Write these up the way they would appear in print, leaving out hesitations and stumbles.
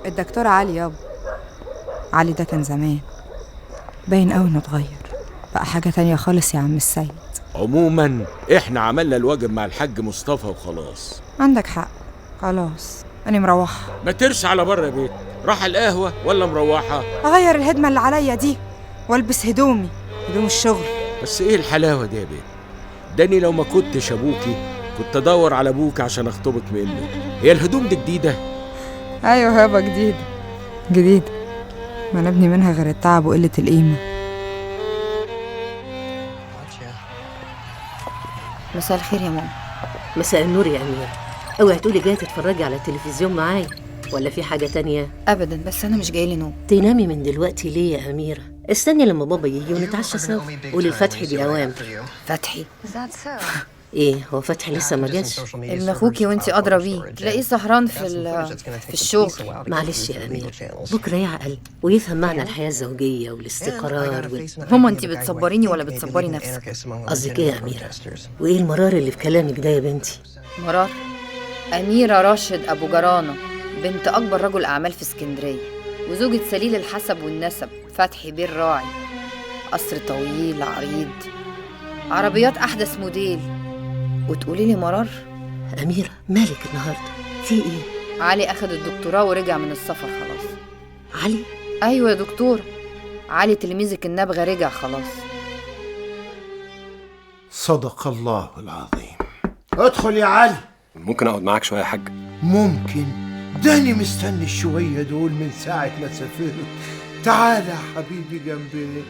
الدكتور علي يابا. علي ده كان زمان باين قوي انه اتغير، بقى حاجة تانية خالص يا عم السيد. عموما احنا عملنا الواجب مع الحاج مصطفى وخلاص. عندك حق، خلاص انا مروحة. ما ترش على بره يا بيت، راح القهوة ولا مروحة؟ اغير الهدمة اللي عليا دي والبس هدومي، هدوم الشغل. بس ايه الحلاوة دي يا بيت؟ داني لو ما كنتش ابوكي كنت ادور على ابوك عشان اخطبك منه. هي الهدوم دي جديدة؟ ايوه يابا جديدة جديدة، ما نبني منها غير التعب وقلة القيمة. مساء الخير يا ماما. مساء النور يا أميرة. اوعي تقولي جاية تتفرجي على التلفزيون معايا ولا في حاجة تانية؟ أبدا، بس أنا مش جايلي نوم. تنامي من دلوقتي ليه يا أميرة؟ استني لما بابا يجي ونتعشى سوا. قولي لفتحي دي أوامر. فتحي؟ ايه هو فتحي لسه ما جاش؟ ابن اخوكي وانتي ادرى بيه، تلاقيه سهران في الشغل. معلش يا امير، بكره يعقل ويفهم معنى الحياة الزوجية والاستقرار ماما انتي بتصبريني ولا بتصبري نفسك؟ قصدك ايه يا اميره؟ وايه المرار اللي في كلامك ده يا بنتي؟ مرار؟ اميره راشد ابو جرانه، بنت اكبر رجل اعمال في اسكندرية، وزوجة سليل الحسب والنسب فتحي بيه الراعي. قصر طويل عريض، عربيات احدث موديل، وتقولي لي مرار؟ أميرة مالك النهاردة؟ في إيه؟ علي أخد الدكتوراه ورجع من السفر خلاص. علي؟ أيوة يا دكتور، علي تلميذك النبغة رجع خلاص. صدق الله العظيم. ادخل يا علي. ممكن أقعد معاك شوية يا حاج؟ ممكن، داني مستني الشوية دول من ساعة ما سافرت. تعال يا حبيبي جنبي،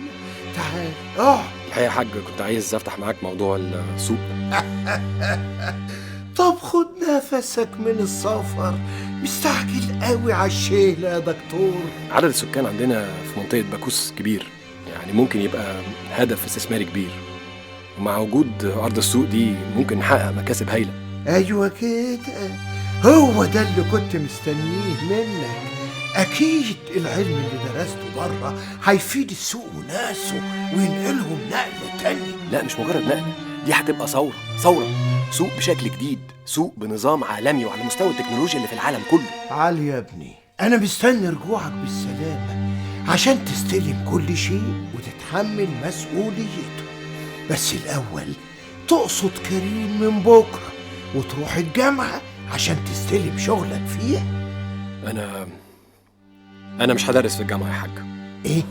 تعال اقعد. الحقيقة يا حاج كنت عايز افتح معاك موضوع السوق. طب خد نفسك من السفر، مستعجل قوي على الشيلة يا دكتور. عدد السكان عندنا في منطقة باكوس كبير، يعني ممكن يبقى هدف استثماري كبير، ومع وجود أرض السوق دي ممكن نحقق مكاسب هايلة. أيوة كده، هو ده اللي كنت مستنيه منك. أكيد العلم اللي درسته بره هيفيد السوق وناسه وينقلهم نقلة تانية. لا مش مجرد نقلة، دي هتبقى ثورة، ثورة، سوق بشكل جديد، سوق بنظام عالمي وعلى مستوى التكنولوجيا اللي في العالم كله. علي يا ابني، أنا مستني رجوعك بالسلامة عشان تستلم كل شيء وتتحمل مسؤوليته. بس الأول تقصد كريم من بكرة وتروح الجامعة عشان تستلم شغلك فيها. أنا مش هدرس في الجامعة يا حاج. إيه؟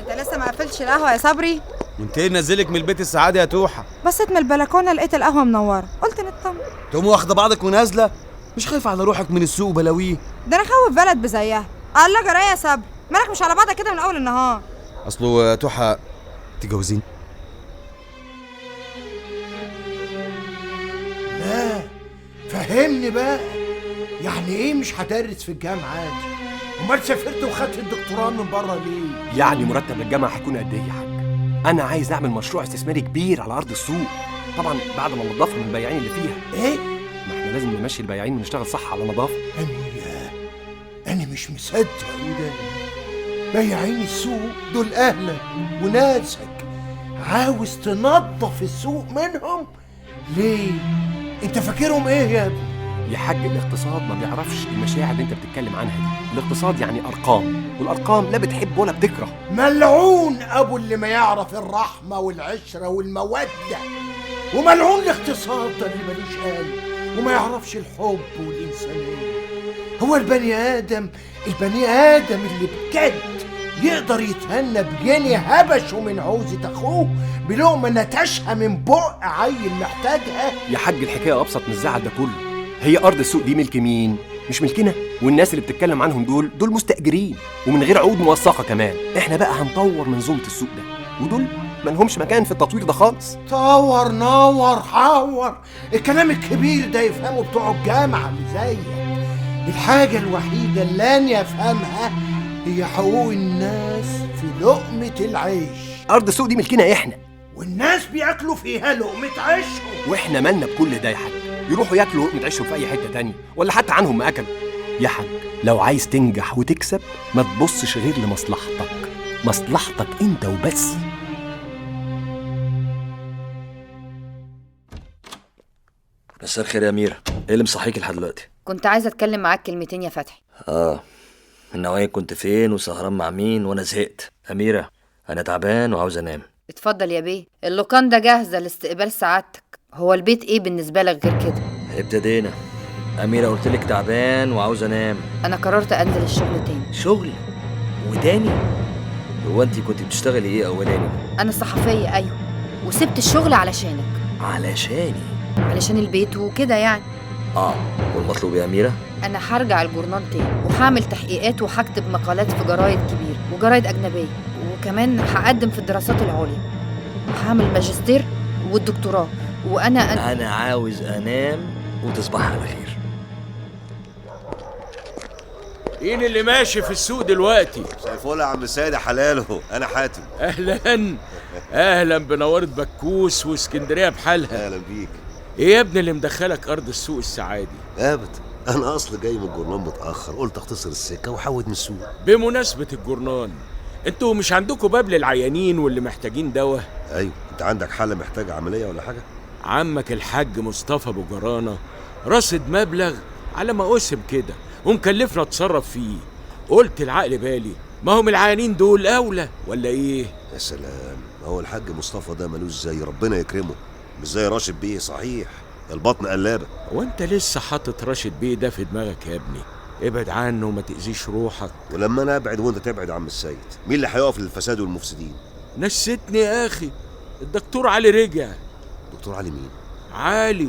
أنت لسه ما قفلتش القهوة يا صبري؟ وأنت إيه نزلك من البيت السعادة يا توحة؟ بصيت من البلكونة لقيت القهوة منورة، قلت نطمن. تقوم واخدة بعضك ونازلة؟ مش خايفة على روحك من السوق وبلاويه؟ ده أنا خوف بلد بزيها. الله جرايه يا صبري، مالك مش على بعضك كده من أول النهار؟ أصله يا توحة تجوزين؟ لا فهمني بقى، يعني ايه مش هدرس في الجامعة دي؟ امال سافرت وخدت الدكتوراه من بره ليه؟ يعني مرتب الجامعة هيكون قد ايه يا حاج؟ انا عايز اعمل مشروع استثماري كبير على ارض السوق، طبعا بعد ما ننضفها من البياعين اللي فيها. ايه؟ ما احنا لازم نمشي البياعين ونشتغل صح على نظافة. انا مش مصدق وداني. بياعين السوق دول اهلك وناسك، عاوز تنظف السوق منهم ليه؟ انت فاكرهم ايه يا ابني؟ يا حاج الاقتصاد ما بيعرفش المشاعر اللي انت بتتكلم عنها دي. الاقتصاد يعني ارقام، والارقام لا بتحب ولا بتكره. ملعون ابو اللي ما يعرف الرحمة والعشرة والمودة، وملعون الاقتصاد ده اللي ملوش قلب وما يعرفش الحب والانسانية. هو البني ادم، البني ادم اللي بجد يقدر يتهنى بجنيه هبشه من عوزة اخوه، بلقمه نتشها من بق عيل محتاجها. يا حاج الحكاية ابسط من الزعل ده كله. هي أرض السوق دي ملك مين؟ مش ملكنا، والناس اللي بتتكلم عنهم دول مستأجرين ومن غير عقود موثقة كمان. احنا بقى هنطور منظومة السوق ده، ودول ما لهمش مكان في التطوير ده خالص. طور نور حور، الكلام الكبير ده يفهمه بتوع الجامعة اللي زيك. الحاجة الوحيدة اللي أنا أفهمها هي حقوق الناس في لقمة العيش. أرض السوق دي ملكنا احنا، والناس بياكلوا فيها لقمة عيشهم، واحنا مالنا بكل ده يا حاج؟ يروحوا ياكلوا لقمة عيشهم في أي حتة تانية، ولا حتى عنهم ما أكلوا. يا حاج لو عايز تنجح وتكسب ما تبصش غير لمصلحتك، مصلحتك أنت وبس. مساء الخير يا أميرة. ايه اللي مصحيك لحد دلوقتي؟ كنت عايزه اتكلم معاك كلمتين يا فتحي. النوعية كنت فين وسهران مع مين؟ وانا زهقت. اميره انا تعبان وعاوز انام. اتفضل يا بيه، اللوكاندا جاهزة لاستقبال سعادتك. هو البيت ايه بالنسبة لك غير كده؟ ابتدينا. اميره قلت لك تعبان وعاوز انام. انا قررت انزل الشغل تاني. شغل وتاني؟ هو انت كنت بتشتغلي ايه اولاني؟ انا صحفية. ايوه، وسبت الشغل علشانك. علشاني؟ علشان البيت وكده يعني. والمطلوب يا اميره؟ انا هرجع الجورنال تاني وهعمل تحقيقات وهكتب مقالات في جرايد كبيرة وجرايد اجنبية، وكمان هقدم في الدراسات العليا، هعمل ماجستير والدكتوراه. وانا انا عاوز انام وتصبح على خير. مين اللي ماشي في السوق دلوقتي؟ سيفول يا عم سيد حلاله. انا حاتم. اهلا اهلا بنوارة بكوس واسكندريه بحالها. اهلا بيك. ايه يا ابني اللي مدخلك ارض السوق السعادي؟ ابدا، انا اصل جاي من الجورنان متاخر، قلت اختصر السكة وحود من السوق. بمناسبة الجورنان، انتوا مش عندكم باب للعيانين واللي محتاجين دواء؟ ايوه، انت عندك حاله محتاجه عملية ولا حاجة؟ عمك الحاج مصطفى ابو جرانه رصد مبلغ على ما قسم كده ومكلفنا اتصرف فيه. قلت العقل بالي، ما هم العيانين دول اولى ولا ايه؟ يا سلام، هو الحاج مصطفى ده ملوش زي، ربنا يكرمه. مش زي راشد بيه. صحيح البطن قلابة. وانت لسه حاطط راشد بيه ده في دماغك يا ابني؟ ابعد عنه وما تاذيش روحك. ولما انا ابعد وانت تبعد يا عم السيد، مين اللي هيقف للفساد والمفسدين؟ نسيتني يا اخي، الدكتور علي رجع. دكتور علي مين؟ علي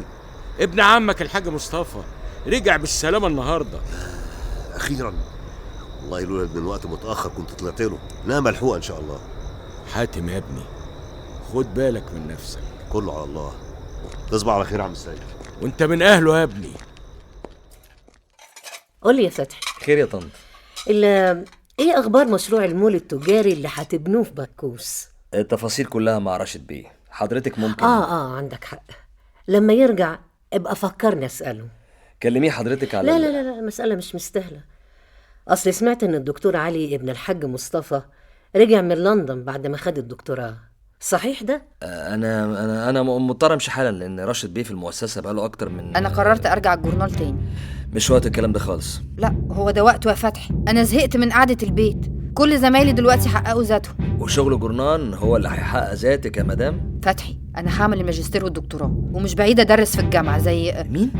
ابن عمك الحاج مصطفى، رجع بالسلامة النهارده. اخيرا، والله لولا ان الوقت متاخر كنت طلعت له. لا ملحوقه ان شاء الله. حاتم يا ابني، خد بالك من نفسك. كله على الله. تصبح على خير يا عم السيد. وانت من اهله يا ابني. قول لي يا فتحي. خير يا طنط. ايه اخبار مشروع المول التجاري اللي هتبنوه في بكوس؟ التفاصيل كلها مع راشد بيه. حضرتك ممكن عندك حق. لما يرجع ابقى فكرني اساله. كلميه حضرتك على لا لا لا لا، المسألة مش مستاهلة. أصل سمعت إن الدكتور علي ابن الحاج مصطفى رجع من لندن بعد ما خد الدكتوراه، صحيح ده؟ أنا مضطر أمشي حالا لأن راشد بيه في المؤسسة بقاله أكتر من. أنا قررت أرجع الجورنال تاني. مش وقت الكلام ده خالص. لا هو ده وقته يا فتحي، أنا زهقت من قعدة البيت. كل زمايلي دلوقتي حققوا ذاتهم، وشغل جورنان هو اللي هيحقق ذاتك يا مدام. فتحي أنا هعمل الماجستير والدكتوراه، ومش بعيد أدرس في الجامعة زي مين؟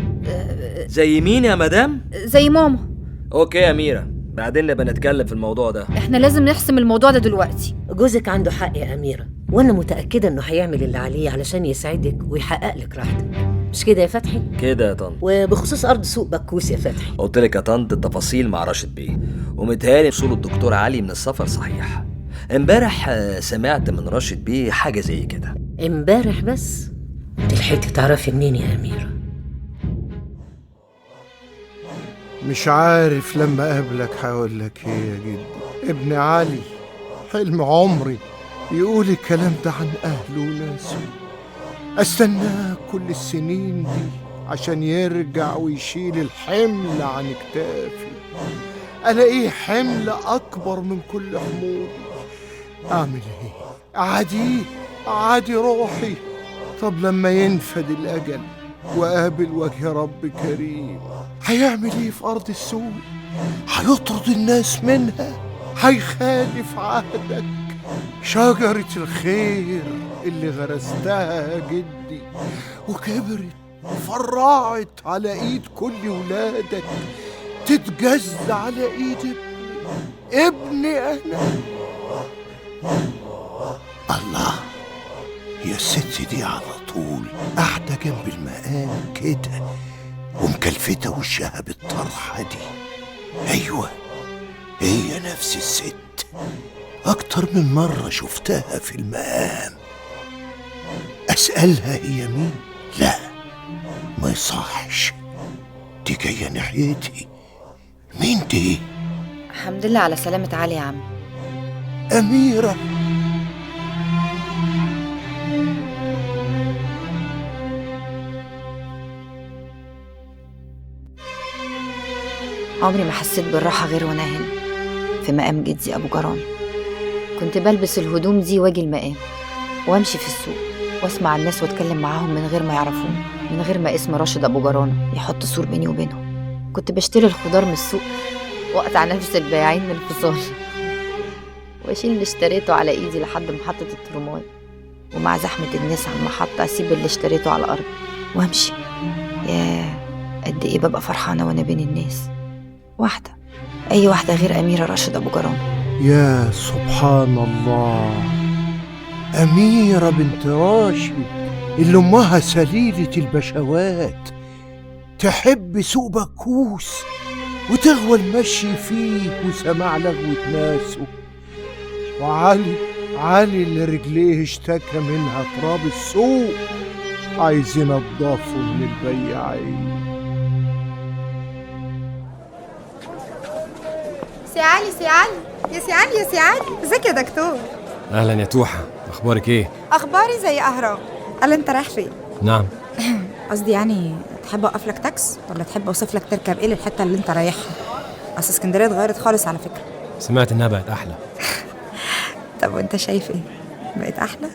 زي مين يا مدام؟ زي ماما. okay يا أميرة، بعدين نبقى نتكلم في الموضوع ده. احنا لازم نحسم الموضوع ده دلوقتي. جوزك عنده حق يا أميرة، وأنا متأكدة إنه هيعمل اللي عليه علشان يسعدك ويحقق لك راحتك، مش كده يا فتحي؟ كده يا طنط. وبخصوص أرض سوق بكوس يا فتحي، قلت لك يا طنط التفاصيل مع راشد بيه، ومتهيألي وصول الدكتور علي من السفر صحيح. امبارح سمعت من راشد بيه حاجة زي كده. امبارح بس؟ تلحقتي تعرفي منين يا أميرة؟ مش عارف لما اقابلك هقول لك ايه يا جدي. ابن علي حلم عمري يقول الكلام ده عن اهله وناسه. استناه كل السنين دي عشان يرجع ويشيل الحمل عن كتافي. الاقيه حمل اكبر من كل حمولي. اعمل ايه؟ اعاديه؟ اعادي روحي؟ طب لما ينفد الاجل وقابل وجه رب كريم هيعمل ايه في ارض السوق؟ هيطرد الناس منها؟ هيخالف عهدك؟ شجرة الخير اللي غرستها يا جدي وكبرت وفرعت على ايد كل ولادك تتجز على ايد ابني انا. الله، يا الست دي على طول قاعدة جنب المقام كده ومكلفتة وشها بالطرحة دي. أيوة هي نفس الست، أكتر من مرة شفتها في المقام. أسألها هي مين؟ لا ما يصحش، دي جاية ناحيتي. مين دي؟ الحمد لله على سلامة علي يا عم. أميرة. عمري ما حسيت بالراحة غير وانا هنا في مقام جدي أبو جران. كنت بلبس الهدوم دي واجي المقام وامشي في السوق واسمع الناس واتكلم معاهم من غير ما يعرفوني. من غير ما اسم راشد أبو جرانة يحط سور بيني وبينهم. كنت بشتري الخضار من السوق وأقطع نفس البياعين من الفصال وأشيل اللي اشتريته على إيدي لحد محطة الترماي، ومع زحمة الناس على المحطة أسيب اللي اشتريته على الأرض وأمشي. ياه قد إيه ببقى فرحانة وأنا بين الناس، واحدة، أي واحدة غير أميرة راشد أبو جرانة. يا سبحان الله، أميرة بنت راشد اللي أمها سليلة البشوات تحب سوق بكوس وتغوى المشي فيه وسماع لغوة ناسه، وعلي علي اللي رجليه اشتكى منها تراب السوق عايز ينضفه من البياعين. سي علي، سي علي، يا سي علي، يا سي علي، ازيك يا دكتور؟ اهلا يا توحة، اخبارك ايه؟ اخباري زي اهرام. قال انت رايح فين؟ نعم قصدي يعني تحب اوقف لك تاكس ولا تحب اوصف لك تركب ايه للحتة اللي انت رايحها؟ اصل اسكندرية اتغيرت خالص على فكرة. سمعت انها بقت احلى. طب وانت شايف ايه؟ بقت احلى؟